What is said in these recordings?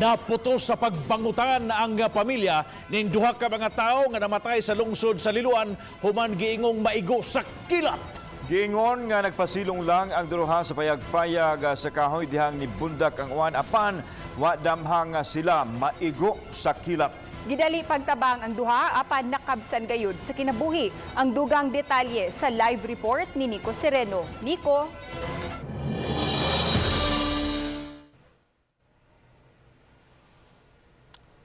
Naputo sa pagbangutan ang pamilya ning duha ka mga tawo nga namatay sa lungsod sa Liloan human giingong maigo sa kilat. Giingon nga nagpasilong lang ang duruha sa payag-payag sa kahoy dihang nibundak ang uwan apan wa damhang sila maigo sa kilat. Gidali pagtabang ang duha apan nakabsan gayud sa kinabuhi. Ang dugang detalye sa live report ni Nico Sereno. Nico?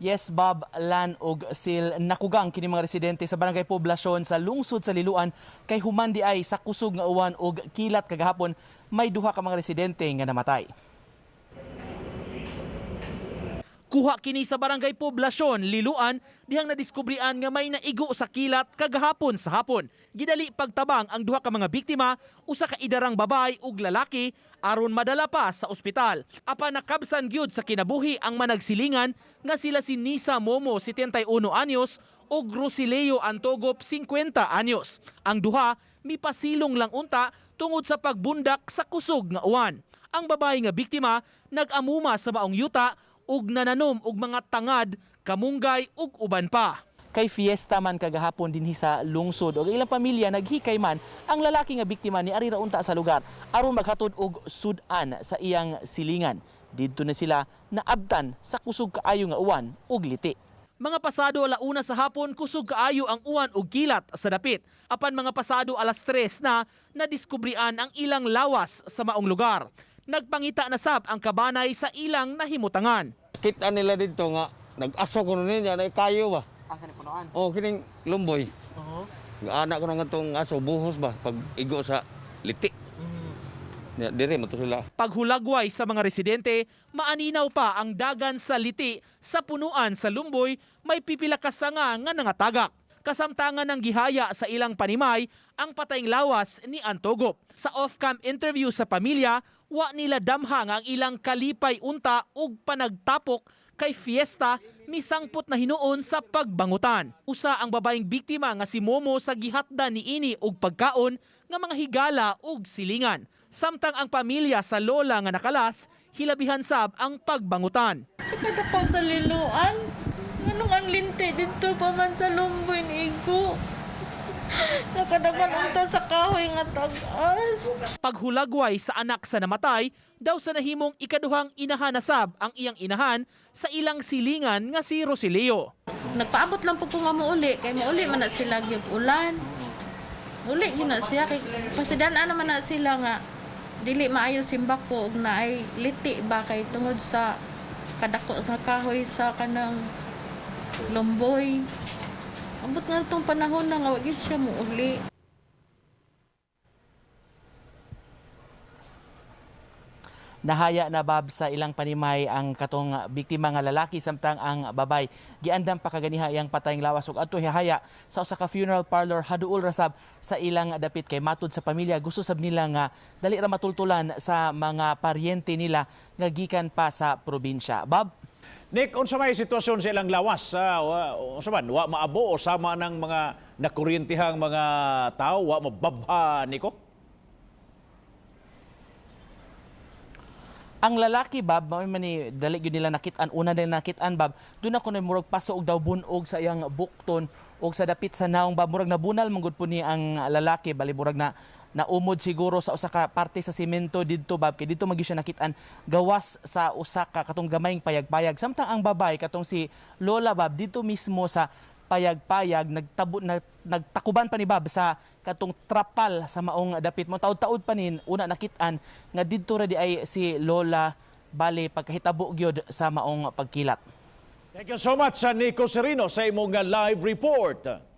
Yes, Bob, Lan ug Sil, nakugang kini mga residente sa Barangay Poblasyon sa lungsod sa Liloan kay human di ay sa kusog nga uwan ug kilat kagahapon may duha ka mga residente nga namatay. Kuha kini sa Barangay Poblasyon, Liloan, dihang nadiskubrian nga may naigo sa kilat kagahapon sa hapon. Gidali pagtabang ang duha ka mga biktima, usa ka idarang babay ug lalaki aron madala pa sa ospital. Apan nakabsan gyud sa kinabuhi ang managsilingan nga sila si Nisa Momo, 71 anyos, ug Rosileo Antogop, 50 anyos. Ang duha mipasilong lang unta tungod sa pagbundak sa kusog nga uwan. Ang babae nga biktima nag-amuma sa maong yuta ug nananom og mga tangad, kamunggay ug uban pa. Kay fiesta man kagahapon dinhi sa lungsod og ilang pamilya naghikay man ang lalaki nga biktima ni ari ra unta sa lugar aron maghatod og sud-an sa iyang silingan. Didto na sila naabtan sa kusog kaayo nga uwan ug liti. Mga pasado 1:00 sa hapon, kusog kaayo ang uwan ug kilat sa dapit. Apan mga pasado 3:00 na nadiskubrian ang ilang lawas sa maong lugar. Nagpangita na sab ang kabanay sa ilang nahimutangan. Kita nila dito nga nag-aso ko niya na kayo ba. Asa ni punuan? Oh, kining lumboy. Oo. Anak ko na nga tong aso buhos ba pag igo sa liti. Ya, dire mo to sila. Paghulagway sa mga residente, maaninaw pa ang dagan sa liti sa punuan sa lumboy, may pipila ka sanga nga nangatagak. Kasamtangan ng gihaya sa ilang panimay ang patayng lawas ni Antogop. Sa off-cam interview sa pamilya, wa nila damhang ang ilang kalipay unta ug panagtapok kay fiesta misangpot na hinuon sa pagbangutan. Usa ang babaeng biktima nga si Momo sa gihatda niini og pagkaon nga mga higala ug silingan. Samtang ang pamilya sa lola nga nakalas, hilabihan sab ang pagbangutan. Sa kada ko sa Liloan, nganong ang linti dito pa man sa lumboy ni Igo. Nakadaman unta sa kahoy nga tag-as. Paghulagway sa anak sa namatay, daw sa nahimong ikaduhang inahanasab ang iyang inahan sa ilang silingan nga si Rosilio. Nagpaabot lang po ko nga muuli, kay muuli man na sila gyud ulan. Uli gyud na siya kay pasidan-an naman na sila nga dili maayo simbak ko og naay liti ba kay tungod sa kadako nga kahoy sa kanang lumboy. Ambot nga itong panahon na nga wa gyud siya muuli. Nahaya na, Bob, sa ilang panimay ang katong biktima nga lalaki samtang ang babay giandam pa kaganiha iyang patayng lawas ug adto hihaya sa usa ka funeral parlor haduol rasab sa ilang dapit kay matud sa pamilya gusto sab nila nga dali ra matultulan sa mga paryente nila nga gikan pa sa probinsya. Bob? Nick, unsa may sitwasyon sa ilang lawas? Unsa man, wa maabo o sama ng mga nakuryentihang mga tao, wa mababha, Nico? Ang lalaki, Bob, mao man ni dali gyud nila nakit-an, una nila nakit-an, Bob. Doon ako na murag paso og daw bunog sa iyang bukton og sa dapit sa naong, Bob, murag nabunal man gud po ni ang lalaki, bali murag na naumod siguro sa usa ka parte sa simento didto, Bob, kay didto man gyud siya nakit-an gawas sa usa ka katong gamayng payag-payag. Samtang ang babay katong si Lola, Bob, didto mismo sa payag-payag nagtabo na, nagtakuban pa ni Bob sa katong trapal sa maong dapit mo taud-taud pa nin una nakit-an nga didto ra di ay si Lola, bali pagkahitabo gyud sa maong pagkilat. Thank you so much sa Nico Serino sa imong live report.